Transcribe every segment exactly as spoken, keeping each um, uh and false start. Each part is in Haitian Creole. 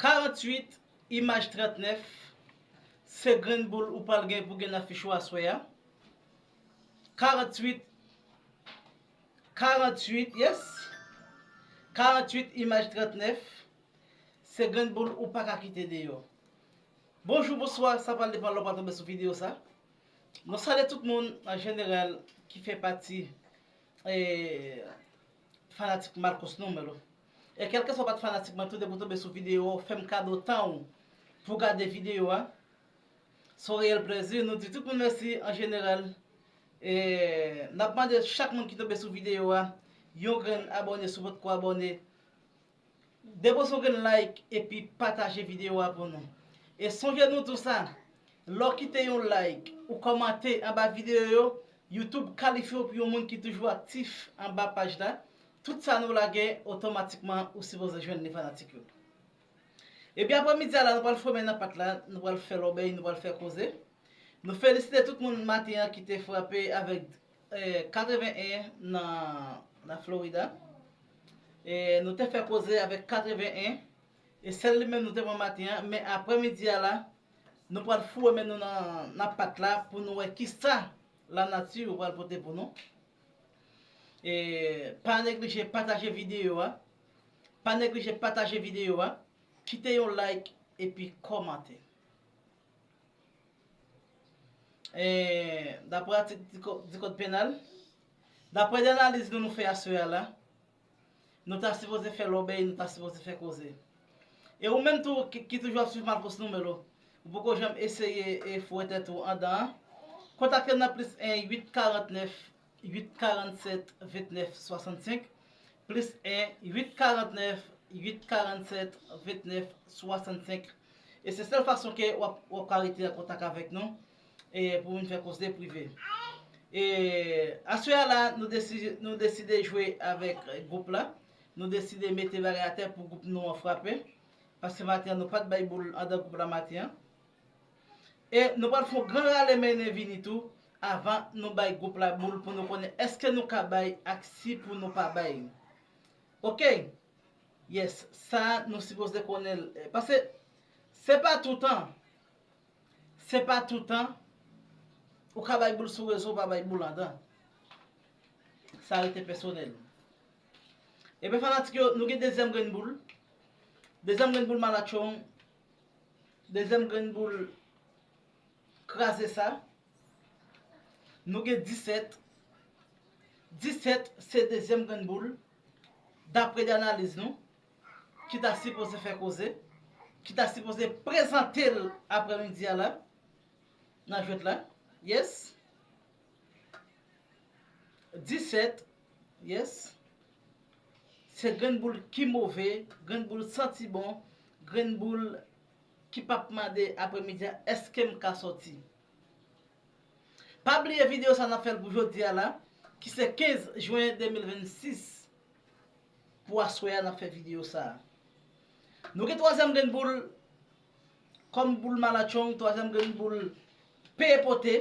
Karanntuit, imaj trannèf, se grenn boul ou pral gen pou gen nan afich ou aswè a. Karanntuit, karanntuit, yes. Karanntuit, imaj trannèf, se grenn boul ou pa ka kite deyò. Bonjou, bonswa, sa pral depann lè w pral tonbe sou videyo sa. Nou salye tout moun an jeneral ki fè pati, eh, fanatik Malcos Numero. E kèlkeswa w pa t fanatik mwen tou, depi w tonbe sou videyo a, w fè m kado tan w pou w gade videyo a. Se yon reyèl plezi. Nou di tout moun mèsi an jeneral. E n ap mande chak moun ki tonbe sou videyo a, yon grenn abòne si w potko abòne. Depoze yon grenn like epi pataje videyo a pou nou. E sonje nou tou sa, lè w kite yon like, ou kòmante anba videyo yo, YouTube kalifye w pou yon moun ki toujou aktif anba paj la. Tout sa nou lage, otomatikman ou sipoze jwenn li, fanatik yo. Epi aprè midi a la, nou pral fwe men nan pat la, nou pral fè lòbèy, nou pral fè koze. Nou felisite tout moun maten an ki te frape avèk, eh, katreven en nan, nan Florida. E nou te fè koze avèk katreven en. E sèl li menm nou te pran maten an. Men aprè midi a la, nou pral foure men nou nan, nan pat la pou nou wè kisa lanati pral pote pou nou. E pa neglije pataje videyo a. Pa neglije pataje videyo a. Kite yon like epi kòmante. E, daprè atik di ko-, di kòd penal, daprè de analiz nou, nou fè aswè a la, nou ta sipoze fè lòbèy, nou ta sipoze fè koze. E ou menm tou ki, ki toujou ap swiv Malcos Numero, ou poko janm eseye e foure tèt ou andan an, kontakte m nan plis en uit karannèf uit karannèf vennèf swasannsenk, plis en uit karannèf uit karannèf vennèf swasannsenk. E se sèl fason ke w ap, w ap ka rete an kontak avèk nou, e pou vin fè koze prive. E aswè a la, nou desi-, nou deside jwe avèk gwoup la. Nou deside mete bagay atè pou gwoup nou an frape. Paske maten an, nou pa t bay boul andan gwoup la maten an. E nou pral fè yon gran rale mennen vini tou, avan nou bay gwoup la boul pou nou konnen èske nou ka bay ak si pou nou pa bay. Oke? Yes, sa nou sipoze konnen l. Paske se pa toutan, se pa toutan ou ka bay boul sou rezo, ou pa bay boul andan. Sa rete pèsonèl. Ebyen, fanatik yo, nou gen dezyèm grenn boul. Dezyèm grenn boul malatchong. Dezyèm grenn boul kraze sa. Nou gen disèt. Disèt se dezyèm grenn boul, daprè de analiz nou, ki ta sipoze fè koze, ki ta sipoze prezante l aprè midi a la, nan jwèt la. Yes. Disèt. Yes. Se grenn boul ki move, grenn boul santi bon, grenn boul ki p ap mande aprè midi a, èske m ka sòti? Pa bliye videyo sa n ap fè l pou jodi a la, ki se kenz jen de mil vennsis. Pou aswè a, n ap fè videyo sa a. Nou gen twazyèm grenn boul, kòm boul malatchong, twazyèm grenn boul peye pote,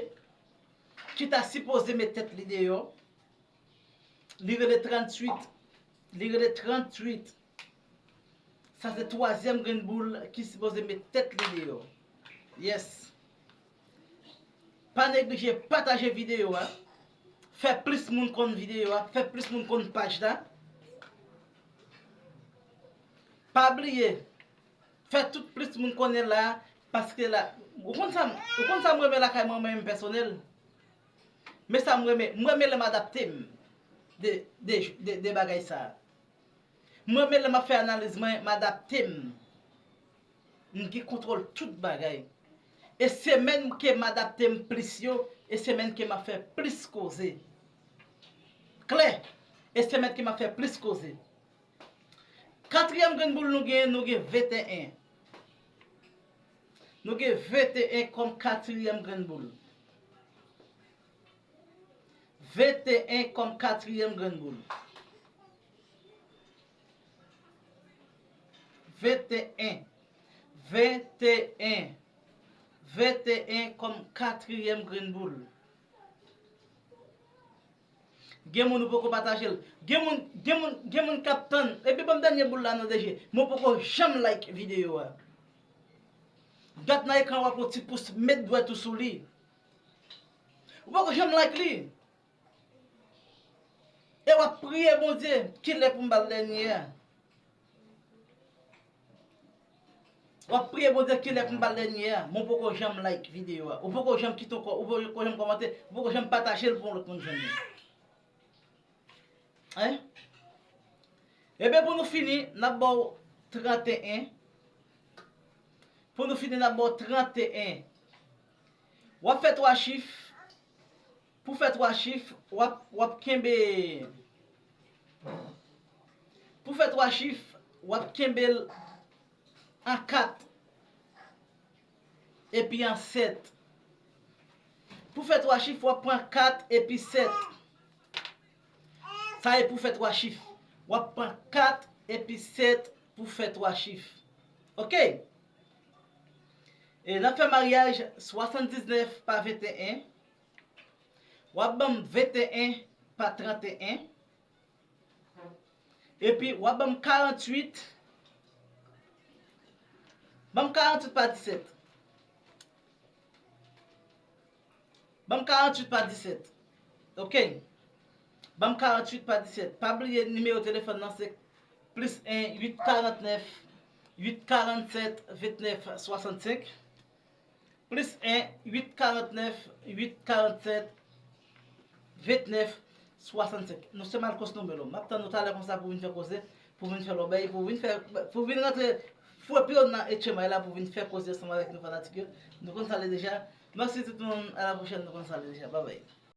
ki ta sipoze met tèt li deyò. Li rele tranntuit. Li rele tranntuit. Sa se twazyèm grenn boul ki sipoze met tèt li deyò. Yes. Pa neglije pataje videyo a. Fè plis moun konn videyo a. Fè plis moun konn paj la. Pa bliye, fè tout plis moun konnen la, paske la, ou konn sa m, ou konn sa m renmen lakay mwen, mwen menm pèsonèl? Men sa m renmen, m renmen lè m adapte m de, de, de, de bagay sa a. M renmen lè m ap fè analiz mwen, m adapte m. M gen kontwòl tout bagay. E semèn ke m adapte m plis yo, e semèn ke m ap fè plis koze. Klè, e semèn ke m ap fè plis koze. Katriyèm grenn boul nou gen, nou gen venteyen. Nou gen venteyen kòm katriyèm grenn boul. Venteyen kòm katriyèm grenn boul. Venteyen. Venteyen. Venteyen kòm katriyèm grenn boul. Gen moun ou poko pataje l. Gen moun, gen moun, gen moun k ap tann. Epi ban m dènye boul la non, D J. Men w poko janm like videyo a. Gad nan ekran w ap wè yon ti pous, met dwèt ou sou li. Ou poko janm like li. E w ap priye Bondye, kilè pou m ba l dènye a. W ap priye Bondye kilè pou m ba l dènye a, men w poko janm like videyo a. Ou poko janm kite yon kò, ou poko janm kòmante, ou poko janm pataje l pou yon lòt moun jwenn li. Hein? Ebyen, pou nou fini, n ap ba w tranteyen. Pou nou fini, n ap ba w tranteyen. W ap fè twa chif. Pou fè twa chif, w ap, w ap kenbe. Pou fè twa chif, w ap kenbe l an kat epi an sèt. Pou fè twa chif, w ap pran kat epi sèt. Sa e pou fè twa chif. W ap pran kat epi sèt pou fè twa chif. Oke? E n ap fè maryaj swasanndiznèf pa venteyen. W ap ban m venteyen pa tranteyen. Epi w ap ban m karanntuit. Ban m karanntuit pa disèt. Ban m karanntuit pa disèt. Oke. Ban m karanntuit pa disèt. Pa bliye nimewo telefòn nan se plis en uit karannèf uit karannsèt ventnèf swasannsenk. Plis en uit karannèf uit karannsèt ventnèf swasannsenk. Nou se Malcos Numelo. M ap tann nou talè konsa pou vin fè koze, pou vin fè lòbèy, pou vin fè, pou vin rantre fwe pye w nan etchemay la, pou vin fè koze ansanm avèk nou fanatik yo. Nou konn sa l ye deja. Mèsi tout moun. A la pwochèn, nou konn sa l ye deja. Babay.